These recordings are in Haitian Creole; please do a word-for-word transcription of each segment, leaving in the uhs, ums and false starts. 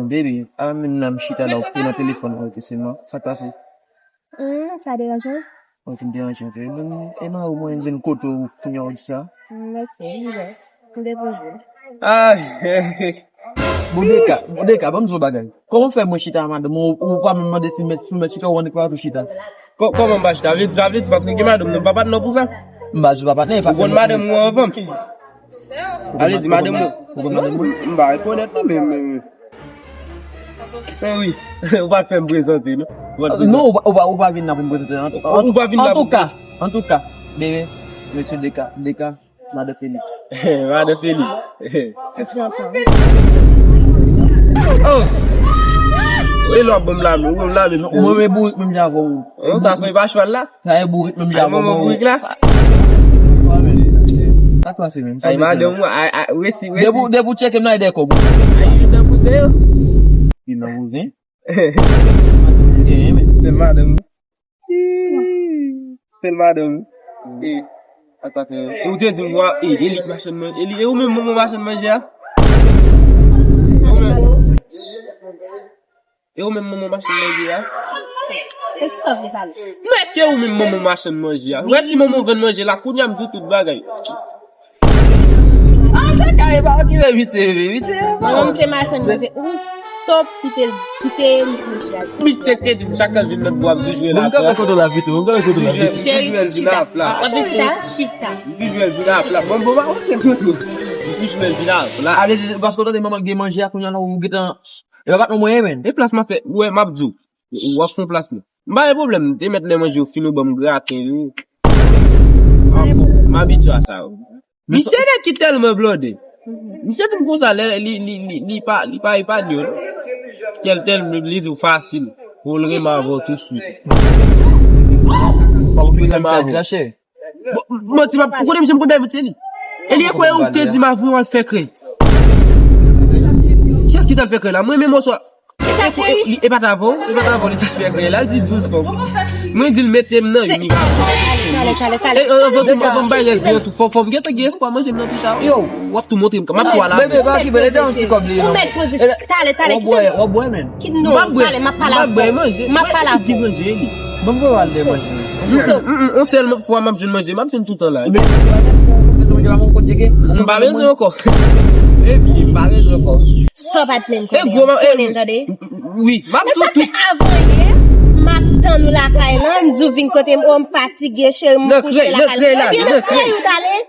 Baby, a menm nan m chita la, ou pran nan telefòn mwen, ke se mwen. Sa k pase? Hmm, sa deranje w? Mwen fin deranje w, ke e mari mwen vin kote w, kounye a w di sa. Hmm, ok, m depoze. Ay, Bon, Deka, bon, Deka, ban m di w bagay. Kòman w fè mwen chita a madanm ou, ou pa menm mande si mèt, si mèt chita, ou annik pa tou chita? Kò-, kòman m pa chita? Vle di, sa vle di, paske gen madanm nan, m pa patnè w pou sa. M pa di w pa patnè, e pa Ou konn madanm ou anvan m. Sa vle di madanm ou. Ou konn madanm ou? M pa rekonèt non, men, men, men. Eh wi, ou pa t fè m prezante, non? Ou pa t prezante. Non, ou pa, ou pa, ou pa vin la pou m prezante, an tou ka. Ou pa vin la pou m prezante. An tou ka, an tou ka, bebe, mesye Deka, Deka. Madan Felix. Madan Felix. Oh! E lè w ap ban m lame, ou ban m lame, non? Mwen, men bourik menm jan avè w. Non, sa se pa chwal la. Sa e bourik menm jan avè w. Ay, manman bourik la. Sa k pase menm? Ay, madanm ou, ay, ay, resi, resi. Depi w, depi w tcheke m nan, e dèyè kòb ou. Ay, e dèyè kòb ou, se yo. Li nan bouzen. Sèl madanm ou. Sèl madanm ou. E, sa k pase? E ou te di m, wa, e, e li k machann manje. E li, e ou menm manman machann manje a? E ou menm, e ou menm manman machann manje a? E ki sa w vle pale? Non, èske ou menm manman machann manje a? Ou wè si manman w vann manje la, kounye a m di w tout bagay. Ah, sa kare pa okipe misye, wi, misye. Mwen menm se machann manje. Ou stop kite, kite li pou chak. Misye te di m chak lè l vin lòt bò ap jwe la. Mwen gade kote la vit, mwen gade kote la vit. Cheri, chita. W ap vin chita? Chita. Vin jwe vin ap la. Bon, bon, pa se kote. Vin jwe vin ap la. Ale, paske w tande manman gen manje a kounye a la, ou gentan. E pa patnè mwen, men. E plas m ap fè, ou wè, m ap di w. W ap fè yon plas la. M pa gen pwoblèm, te mèt lè manje yo fin ou ban m graten yo. M abitye a sa yo. Misye nèg ki tèlman blòde. Misye di m konsa lè li, li, li, li pa, li pa epanye yo. Tèl, tèl, li di w fasil. Pou l renmen avè w tou swit. Fòk ou renmen avè w. Bon, bon, ti pap, ou konnen misye m konn bèl vit se li. E li e kwè ou te di m avè w al fè krè. Kiyès ki t al fè krè la? Mwen menm oswa. E pa t avè w, e pa t avè w, li t al fè krè la, li di douz fwa. Mwen di l mete m nan yon nivo. Talè, talè, talè. E, e, anvan tou, anvan m bay rès li an tou, fò, fò m gentan gen espwa manje m nan tou sa. Yo, w ap tou montre m, m ap tou al avè l. Bebe, pa okipe, lete yon ti kòb li, non. Ou mèt poze, talè, talè, kite m. W ap bwè, w ap bwè, men. Kite m, non, talè, m ap pale avè w. M ap pale avè w. Ban m voye w al dèyè manje. Mm, mm, mm, on sèl fwa m ap jwenn manje, m ap jwenn toutan la. Manje la, mwen kote ke. M pa bezwen ankò. Epi, m pa bezwen ankò. Sa pa t menm konnen, konnen, tande. Wi, m ap di w tout. Sa fè avanyè, m ap tann ou lakay la, m di w vin kote m, o, m fatige, cheri, m kouche lakay la. Nan krèy, nan krèy la, nan krèy.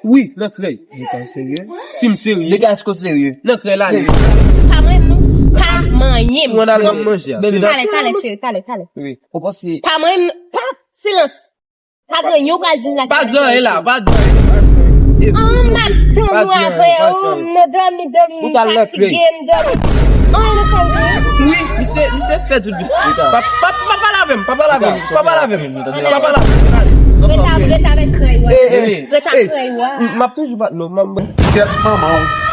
Wi, nan krèy. Dega serye? Si m serye. Dega, èske w serye? Nan krèy la, li. Pa manyen m, non. Pa manyen m. Ou ann al ban m manje a. Talè, talè, cheri, talè, talè. Wi. Ou panse. Pa manyen m, non. Pa, silans. Pa gen anyen w pral di m la. Pa di anyen la, pa di anyen, pa di anyen. An, m ap tann ou apre, o, m nan dòmi, dòmi, m fatige, m dòmi. An, nou fè m. Wi, misye, misye se fè tout vit. Pa, pa, pa pale avè m, pa pale avè m, pa pale avè m, pa pale avè m. Ret a, ret avèk krèy ou a. Ret a krèy ou a. M ap toujou bat non, m ap. Kèt manman w.